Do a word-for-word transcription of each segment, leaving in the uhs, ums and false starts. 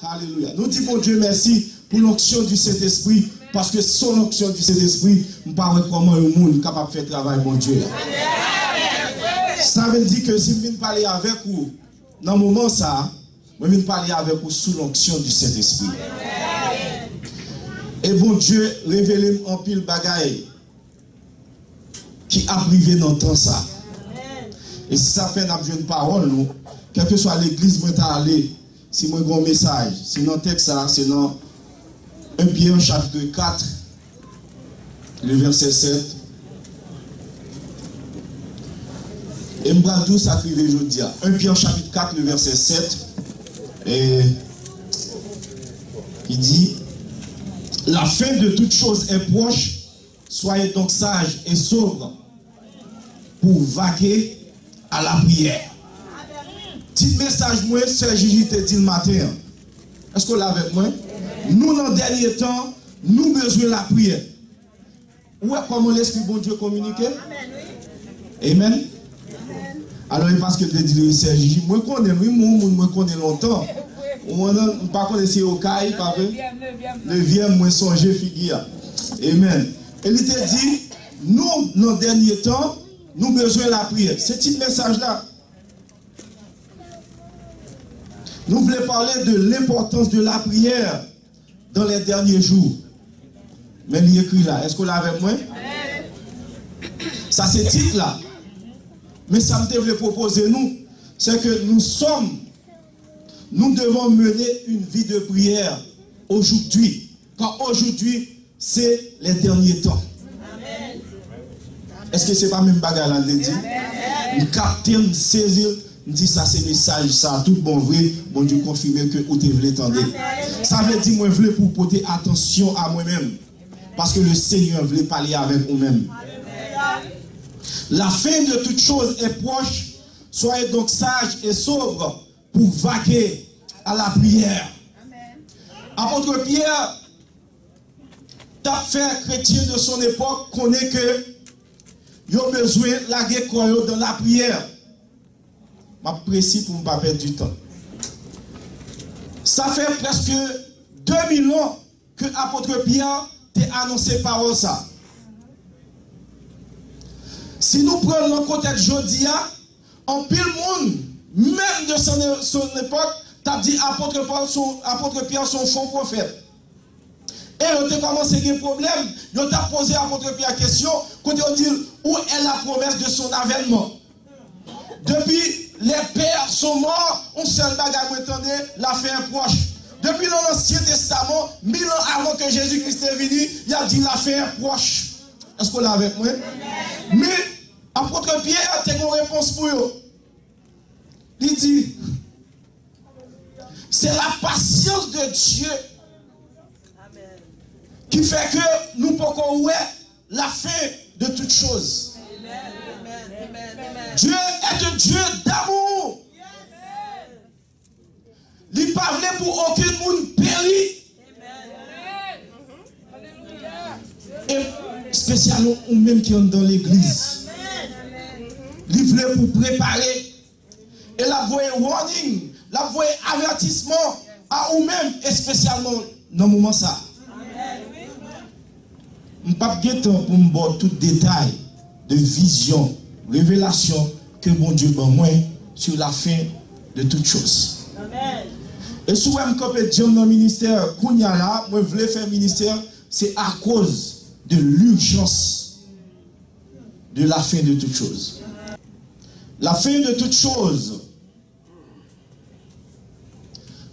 Alelouya. Nou di Bondye mèsi pou l'onction du Saint-Esprit, paske san l'onction du Saint-Esprit, m pa wè kòman yon moun kapab fè travay Bondye a. Sa vle di ke si m vin pale avèk ou nan moman sa a, mwen vin pale avèk ou sous l'onction du Saint-Esprit. E Bondye revele m anpil bagay ki ap rive nan tan sa. E se sa fè n ap jwenn pawòl nou, kèlkeswa legliz mwen ta ale, si mwen gen yon mesaj, se nan tèks sa, se nan un Pyè chapit kat, le vèsè sèt. E m pral di w sa k rive jodi a. Un Pyè chapit kat, le vèsè sèt, e, ki di, La fin de toutes choses est proche, soyez donc sages et sobres pour vaquer à la prière. Tit mesaj mwen, Sè Jiji te di l maten an. Èske w la avèk mwen? Nou nan dènye tan, nou bezwen lapriyè. Ou wè kòman lespri Bondye kominike? Amen. Alò, e paske l te di li, Sè Jiji, mwen konnen l, wi, mwen, moun mwen konnen lontan. Ou konnen, m pa konnen si e Okay, pa vre? Nevyèm, mwen sonje figi a. Amen. E li te di, nou, nan dènye tan, nou bezwen lapriyè. Se tit mesaj la. Nou vle pale de l'importance de la prière dans les derniers jours. Men li ekri la. Èske w la avèk mwen? Sa se tit la. Men sa m te vle pwopoze nou, c'est que nous sommes, nous devons mener une vie de prière aujourd'hui. Car aujourd'hui, c'est les derniers temps. Èske se pa menm bagay la l te di? M kapte l, m sezi l, m di sa se mesaj sa tout bon vre, Bondye konfime ke ou te vle tande. Sa vle di mwen vle pou w pote atansyon a mwen menm, paske le Seigneur vle pale avèk ou menm. La fin de toutes choses est proche, soyez donc sages et sobres pour vaquer à la prière. Apot Pyè t ap fè kretyen de son epòk konnen ke yo bezwen lage kò yo dan lapriyè. M ap presi pou m pa pèdi tan. Sa fè prèske de mil an ke apot Pyè te anonse pawòl sa. Si nou pran l nan kontèks jodi a, anpil moun, menm de son, son epòk, t ap di apot Pòl se yon, apot Pyè se yon fo pwofèt. E yo te kòmanse gen pwoblèm, yo t ap poze apot Pyè kesyon, kote yo di l, où est la promesse de son avènement? Depuis les pères sont morts, yon sèl bagay mwen tande, la fin est proche. Depi nan Ansyen Testaman, mil an avan ke Jezi Kris te vini, y ap di la fin est proche. Èske w la avèk mwen? Men, apot Pyè te gen yon repons pou yo. Li di, c'est la patience de Dieu qui fait que nou poko wè la fin de toutes choses. Dieu est un Dieu d'amour. Li pa vle pou okenn moun peri. E espesyalman ou menm ki anndan legliz. Li vle pou prepare. E l ap voye warning, l ap voye avètisman a ou menm, espesyalman nan moman sa. M p ap gen tan pou m ba w tout detay de vizyon, revelasyon ke Bondye ban mwen sur la fin de toutes choses. E si w wè m kanpe djanm nan ministè, kounye a la, mwen vle fè ministè, se akoz de l'urgence de la fin de toutes choses. La fin de toutes choses.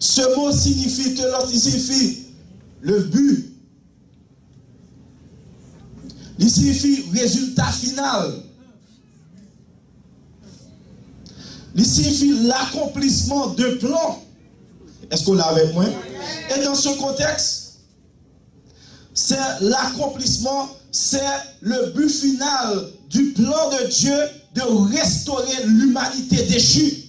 Ce mot signifie, telos, li siyifi le but. Li siyifi rezilta final. Li siyifi l'accomplissement de plan. Èske w la avèk mwen? Et dans ce contexte, c'est l'accomplissement, c'est le but final du plan de Dieu de restaurer l'humanité déchue.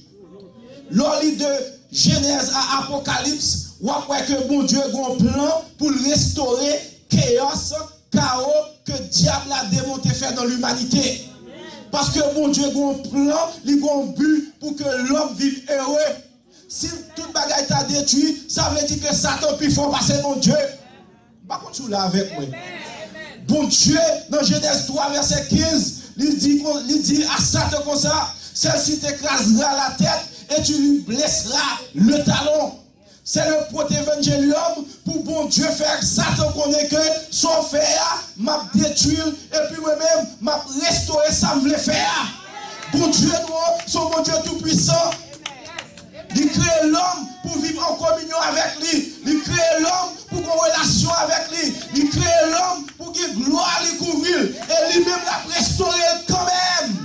Lè w li de Jenèz a Apokalips, w ap wè ke Bondye gen yon plan pou l restore keyòs, kawo ke dyab la, demon te fè nan limanite. Paske Bondye gen yon plan, li gen yon bi pou ke lòm viv ere. Si tout bagay ta detwi, sa vle di ke Satan pi fò pase Bondye. M pa konn si w la avèk mwen. Bondye, nan Jenèz twa, vèsè kenz, li di, kon- li di a Satan konsa, celle-ci t'écrasera la tête et tu lui blesseras le talon. C'est le protévangélium pou Bondye fè Satan konnen ke sa w fè a, m ap detwi l, epi mwen menm, m ap restore sa m vle fè a. Bondye nou an, se yon Bondye toupwisan. Li kreye lòm pou viv an kominyon avèk li. Li kreye lòm pou gen relasyon avèk li. Li kreye lòm pou gen glwa li kouvri l. E li menm l ap restore l kanmenm.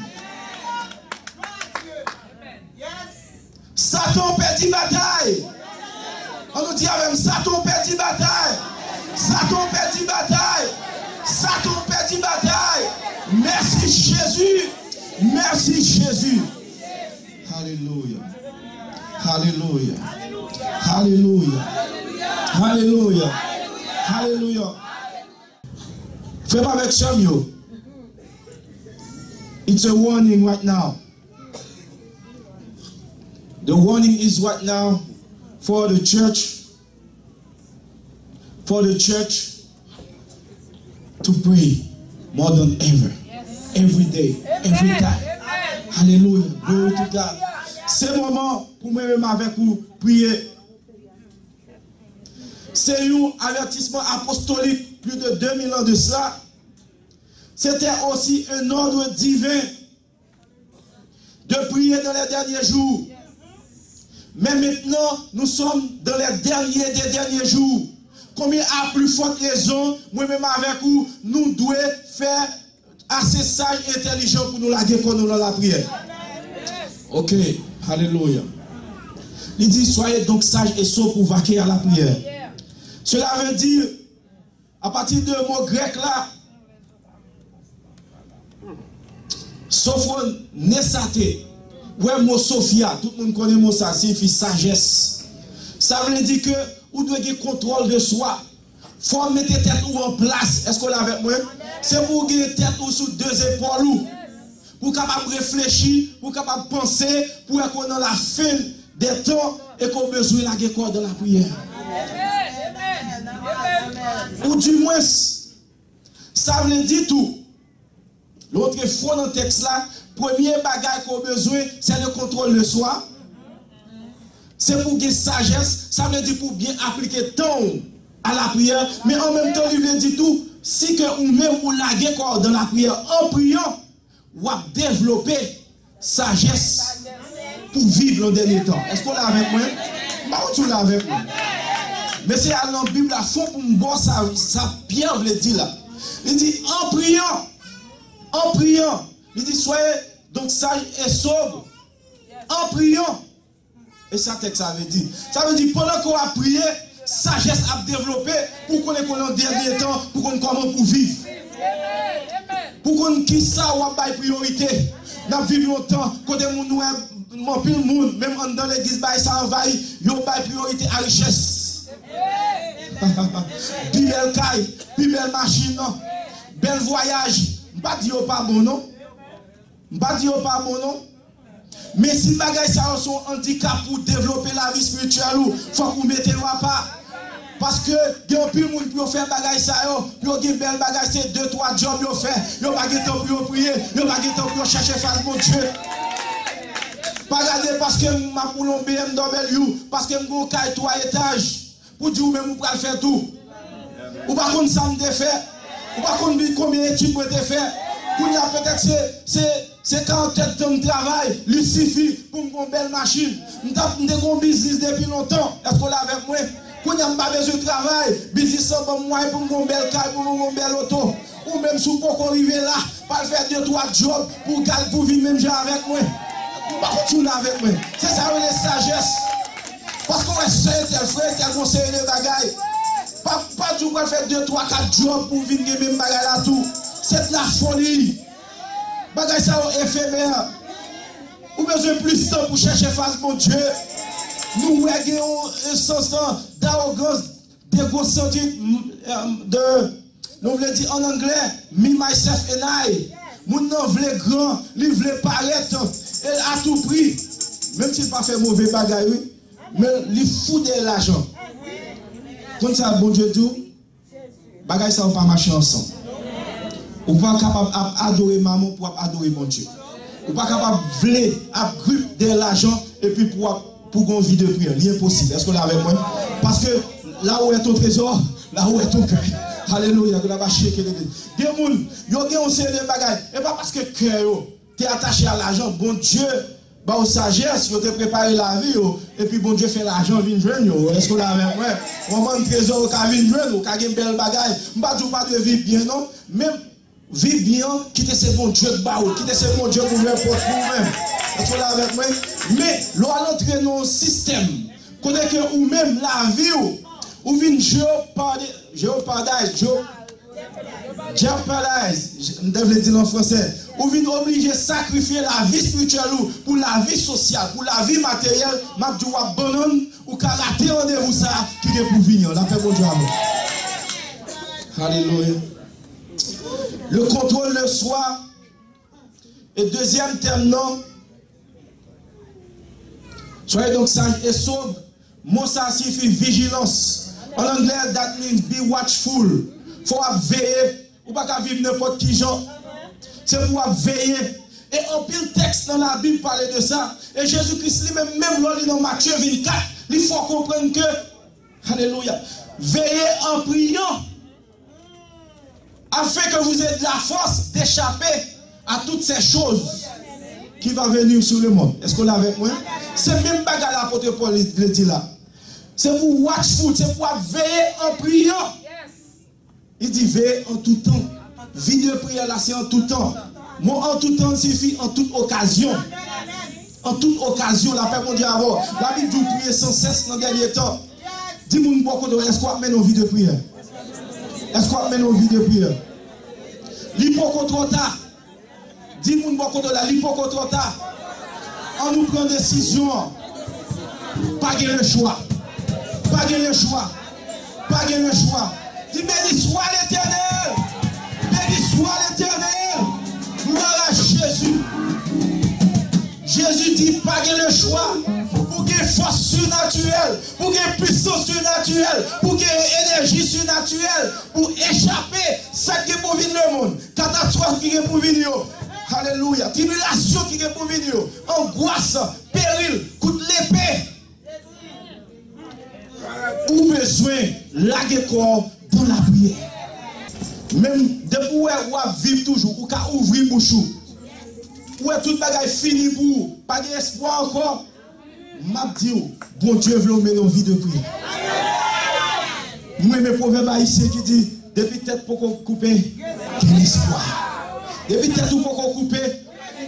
Satan pèdi batay. An nou di avè m, Satan pèdi batay. Satan pèdi batay. Satan pèdi batay. Mèsi Jezi. Mèsi Jezi. Alelouya. Alelouya. Alelouya. Alelouya. Alelouya. Frè m avèk sè m yo. It's a warning right now. The warning is right now for the church, for the church to pray more than ever. Every day, every time. Hallelujah. Glory to God. Se moman pou mwen menm avèk ou priye. Se yon avètisman apostolik, plus de deux mille ans de cela. C'était aussi un ordre divin de prier dans les derniers jours. Mais maintenant, nous sommes dans les derniers des derniers jours. Combien à plus forte raison, mwen menm avèk ou, nou dwe fè ase saj e entèlijan pou nou lage kò nou nan lapriyè. Ok, alelouya. Li di, soyez donc sages et sobres pour vaquer à la prière. Cela veut dire, à partir de mo grèk la, Sophronesate, ou wè mo Sophia, tout moun konnen mo sa, siyifi sajès. Sa vle di ke ou dwe gen kontwòl de swa. Fò w mete tèt ou an plas. Èske w la avèk mwen? Se pou w gen tèt ou sou de zepòl ou. Pou w kapab reflechi, pou w kapab panse, pou w wè ke w nan lafen dè tan e ke w bezwen lage kò w nan lapriyè. Ou di mwens, sa vle di tou, lè w antre fon nan tèks la, premye bagay ke w bezwen, se le contrôle de soi. Se pou w gen sajès, sa vle di pou w byen aplike tan w a lapriyè, men an menm tan, li vle di tou, si ke ou menm ou lage kò w nan lapriyè an priyan, w ap devlope sajès pou viv nan dènye tan. Èske w la avèk mwen? M pa konn si w la avèk mwen. Men se al nan Bib la fon pou m ba w sa, sa Pyè vle di la. Li di, an priyan, an priyan, li di, soyez donc sages et sobres, an priyan. E sa tèks sa vle di? Sa vle di, pandan ke w ap priye, sajès ap devlope pou w konnen ke w nan dènye tan, pou w konn kòman pou w viv. Pou w konn kisa w ap bay priyorite. N ap viv yon tan kote moun wè anpil moun, menm anndan legliz, bagay sa anvayi, yo bay priyorite a richès. Pi bèl kay, pi bèl machin, bèl vwayaj. M pa di yo pa bon, non. M pa di yo pa bon, non. Men si bagay sa yo se yon andikap pou w devlope lavi espirityèl ou, fòk ou mete yo apa. Paske gen anpil moun pou yo fè bagay sa yo, pou yo gen bèl bagay, se de, twa djòb yo fè. Yo pa gen tan pou yo priye, yo pa gen tan pou yo chèche fas Bondye. Pa gade paske m ap woule yon B M W, paske m gen yon kay twa etaj. Pou di ou menm ou pral fè tou. Ou pa konn sa m te fè. Ou pa konn bi- konbyen etid mwen te fè. Kounye a petèt se, se, se karant èdtan m travay, li sifi pou m gon bèl machin. M t ap, m te gon biznis depi lontan. Èske w la avèk mwen? Kounye a m pa bezwen travay. Biznis lan ban m mwayen pou m gon bèl kay, pou m gon bèl oto. Ou menm si w poko rive la, pa al fè de twa djòb pou w gad pou w vin menm jan avèk mwen. M pa konn si w la avèk mwen. Se sa yo rele sajès. Paske w wè sè entèl, frè entèl, gon seri de bagay. Pa, pa di w pral fè de, twa, kat djòb pou w vin gen menm bagay la tou. C'est de la folie. Bagay sa yo efemè. Ou bezwen plis tan pou chèche fas Bondye. Nou wè gen yon, yon sans nan dawogans, de gwo santi, m, m, de, nou vle di an anglè, me, myself and I. Moun nan vle gran, li vle parèt, e a tou pri. Menm si l pa fè move bagay, wi. Men li fou dèyè lajan. Konn sa Bondye di w? Bagay sa yo pa mache ansanm. Ou pa kapab ap adore mamon pou ap adore Bondye. Ou pa kapab vle ap grip dèyè lajan epi pou ap pou gon vi de priyè. Li enposib. Èske w la avèk mwen? Paske là où est ton trésor, là où est ton cœur. Alelouya. Gen moun, yo gen yon seri de bagay. E pa paske kè yo te atache a lajan, Bondye ba yo sajès, yo te prepare lavi yo, epi Bondye fè lajan vin jwenn yo. Èske w la avèk mwen? Manman trezò yo ka vin jwenn ou, ka gen bèl bagay. M pa di w pa dwe viv byen non, men viv byen an, kite se Bondye k ba ou, kite se Bondye k ouvè pòt pou ou menm. Èske w la avèk mwen? Men, lè w al antre nan yon sistèm, kote ke ou menm lavi w, ou vin jeopard-, jeopardize, jeo-, jeopardize, m te vle di l an fransè. Ou vin oblije sakrifye lavi espirityèl ou pou lavi sosyal, pou lavi materyèl, m ap di w ap bannann, ou ka rate randevou sa a ki gen pou vini an. Lapè Bondye avè w. Alelouya. Le contrôle de soi. E dezyèm tèm nan, soyez donc sages et sobres. Mo sa siyifi vijilans. An anglè, that means be watchful. Fò w ap veye. Ou pa ka viv nenpòt ki jan. Se pou w ap veye. E anpil tèks nan Labib pale de sa. E Jezi Kris li menm, menm lè w li nan Matye vennkat, li fè w konprann ke, alelouya, veillez en priant, afin que vous ayez de la force d'échapper à toutes ces choses qui va venir sur le monde. Èske w la avèk mwen? Se menm bagay la apot Pòl vle di la. Se pou watchful, se pou ap veye an priyan. Li di veye an tou tan. Vi de priyè la se an tou tan. Mo an tou tan siyifi an tout okazyon. An tout okazyon, lapè Bondye avè w. Labib di w priye san sès nan dènye tan. Di moun bò kote w, èske w ap mennen yon vi de priyè? Èske w ap mennen yon vi de priyè? Li poko twò ta. Di moun bò kote w la, li poko twò ta. Ann nou pran desizyon an. Pa gen lechwa. Pa gen lechwa. Pa gen lechwa. Di, béni soit l'Éternel. Béni soit l'Éternel. Glwa a Jezi. Jezi di, pa gen lechwa. Pou gen fòs sinatirèl, pou gen pisans sinatirèl, pou gen enèji sinatirèl, pou echape sa ki gen pou vin lemonn, katastwòf ki gen pou vin yo. Alelouya. Tribilasyon ki gen pou vin yo. Angwas, peril, kout lepe. Ou bezwen lage kò w dan lapriyè. Menm depi w wè w ap viv toujou, ou ka ouvri bouch ou. Ou wè tout bagay fini pou ou. Pa gen espwa ankò. M ap di w, Bondye vle w mennen yon vi de priyè. M renmen pwovèb ayisyen ki di, depi tèt poko koupe, gen lespwa. Depi tèt ou poko koupe,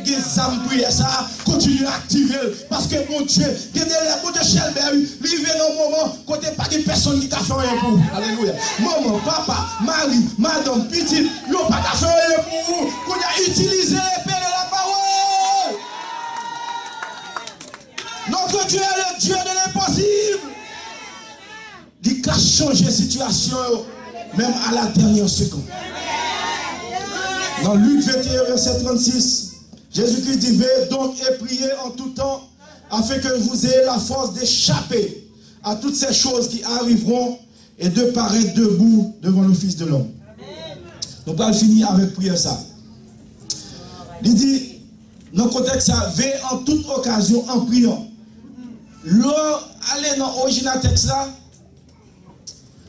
gen zam priyè sa a, kontinye aktive l. Paske Bondye, gen de lè, Bondye chèlbè wi, li rive nan moman kote pa gen pèsonn ki ka fè anyen pou ou. Alelouya. Manman, papa, mari, madanm, pitit, yo pa ka fè anyen pou ou. Kounye a, itilize lepe de la pawòl. Notre Dieu est le Dieu de l'impossible. Li ka chanje sitiyasyon yo, menm a la dènyè segonn. Nan Lik venteyen, vèsè trannsis, Jezikri di, veillez donc et priez en tout temps, afin que vous ayez la force d'échapper à toutes ces choses qui arriveront et de paraître debout devant le Fils de l'homme. Nou pral fini avèk priyè sa. Li di, nan kontèks sa, veillez en toute occasion en priant. Lè w ale nan orijinal tèks la,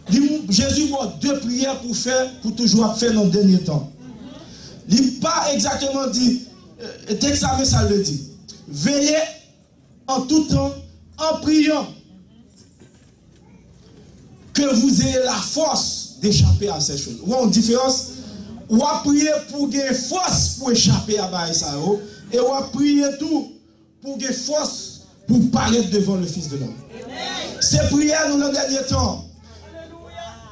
li, Jezi ba w de priyè pou fè, pou toujou ap fè nan dènye tan. Li pa egzakteman di, eh, tèks la, men sa l vle di. Veillez en tout temps, en priant, que vous ayez la force d'échapper à ces choses. Ou wè yon diferans? W ap priye pou w gen fòs pou echape a bagay sa yo, e w ap priye tou pou w gen fòs pou w parèt devan le Fils de l'homme. Se priyè nou nan dènye tan.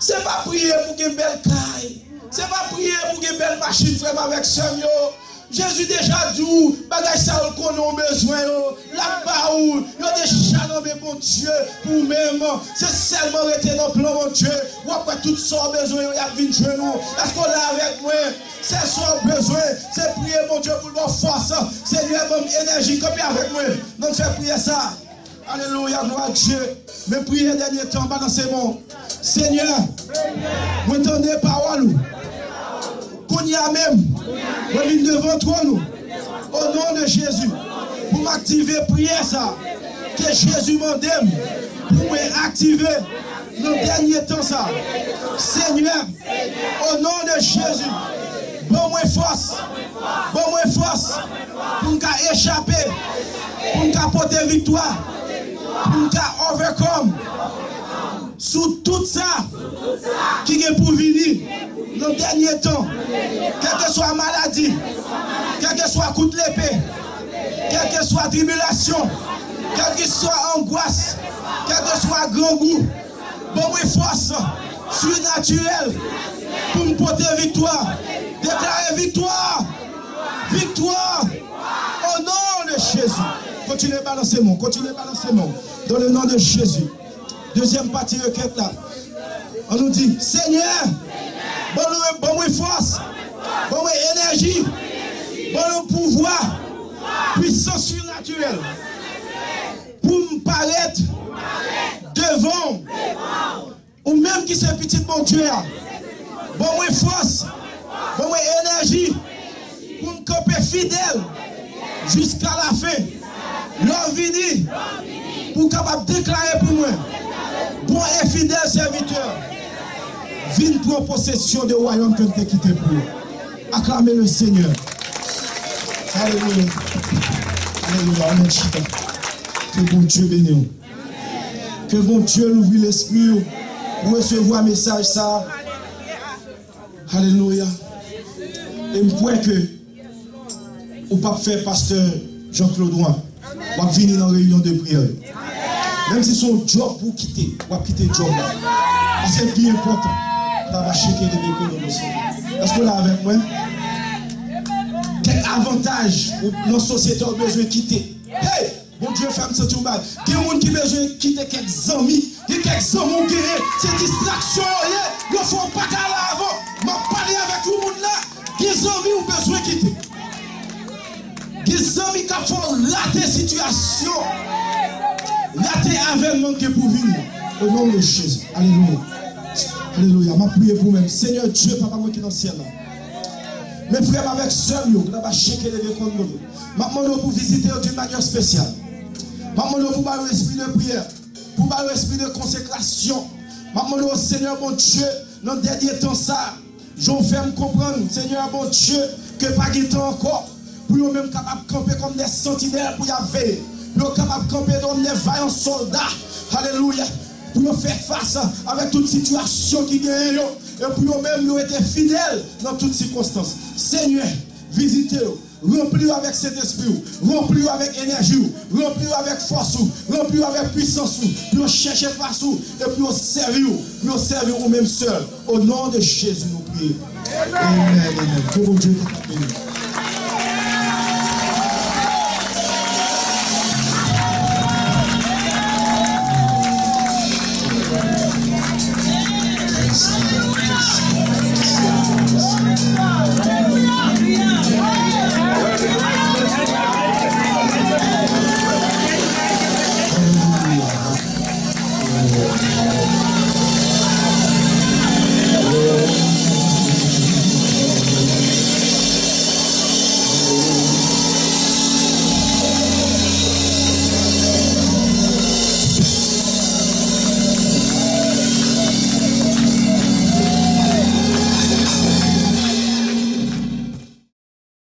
Se pa priye pou gen bèl kay. Se pa priye pou gen bèl machin, frè m avèk sè m yo. Jezi deja di w, bagay sa yo l konnen w bezwen yo, l ap ba ou l. Yo deja nan men Bondye pou ou menm. Se sèlman rete nan plan Bondye. W ap wè tout sa w bezwen yo, y ap vin jwenn ou. Èske w la avèk mwen? Se sa w bezwen, se priye Bondye pou l ba w fòs. Senyè, ban m enèji. Kanpe avèk mwen. Ann fè priyè sa. Alelouya, glwa a Dye. Men priyè dènye tan, balanse men w. Senyè, mwen tande pawòl ou. Kounye a menm, mwen vin devan twòn ou. O non de Jezi, pou m aktive priyè sa ke Jezi mande m pou mwen aktive nan dènye tan sa. Senyè, o non de Jezi, ban mwen fòs. Ban mwen fòs pou m ka echape, pou m ka pote viktwa, pou m ka overcome sou tout sa ki gen pou vini nan dènye tan. Kèlkeswa maladi, kèlkeswa kout lepe, kèlkeswa tribilasyon, kèlkeswa angwas, kèlkeswa grangou, ban mwen fòs sinatirèl pou m pote viktwa. Deklare viktwa! Viktwa! O non de Jezi! Kontinye balanse men w, kontinye balanse men w. Dans le nom de Jésus. Dezyèm pati rekèt la. Ann nou di, Senyè, ban nou, ban mwen fòs, ban mwen enèji, ban nou pouvwa, pwisans sinatirèl pou m parèt devan w. Ou menm ki se pitit Bondye a, ban mwen fòs, ban mwen enèji pou m kanpe fidèl jiska lafen. Lè w vini, pou w kapab deklare pou mwen, bon e fidèl sèvitè, vin pran posesyon de wayòm ke m te kite pou ou. Aklame le Senyè. Alelouya. Alelouya. Ann chita. Ke Bondye beni w. Ke Bondye louvri lespri w pou resevwa mesaj sa a. Alelouya. E m kwè ke ou p ap fè pastè Jean Claude wont. W ap vini nan reyinyon de priyè yo. Menm si se yon djòb pou w kite, w ap kite djòb la. Paske l pi enpòtan. Tabacheke de mekonomoso. Èske w la avèk mwen? Kèk avantaj ou nan sosyete w bezwen kite. Hey! Bondye fè m santi yon bagay. Gen moun ki bezwen kite kèk zanmi. Gen kèk zanmi w genyen, se distraksyon yo ye. Yo fè w pa ka al avan. M ap pale avèk yon moun la. Gen zanmi w bezwen kite. Gen zanmi k ap fè w rate sitiyasyon. Rate avènman k gen pou vini. O non de Jezi. Alelouya. Alelouya. M ap priye pou mwen. Senyè Dye, Papa mwen ki nan syèl la. Men frè m avèk sè m yo, nan ba cheke leve konn nou. M ap mande w pou vizite yo d'une manière spéciale. M ap mande w pou ba yo espri de priyè, pou ba yo espri de konsekrasyon. M ap mande w, Senyè Bondye, nan dènye tan sa, jan w fè m konprann, Senyè Bondye, ke pa gen tan ankò pou yo menm kapab kanpe kòm de santinèl pou y ap veye, pou yo kapab kanpe kòm de vayan sòlda, alelouya, pou yo fè fas avèk tout sitiyasyon ki genyen yo, e pou yo menm yo rete fidèl nan tout sikonstans. Senyè, vizite yo, ranpli yo avèk Sentespri w, ranpli yo avèk enèji w, ranpli yo avèk fòs ou, ranpli yo avèk pwisans ou, pou yo chèche fas ou, e pou yo sèvi w, pou yo sèvi ou menm sèl. O non de Jezi nou priye. Amèn, amèn. Ke Bondye te beni.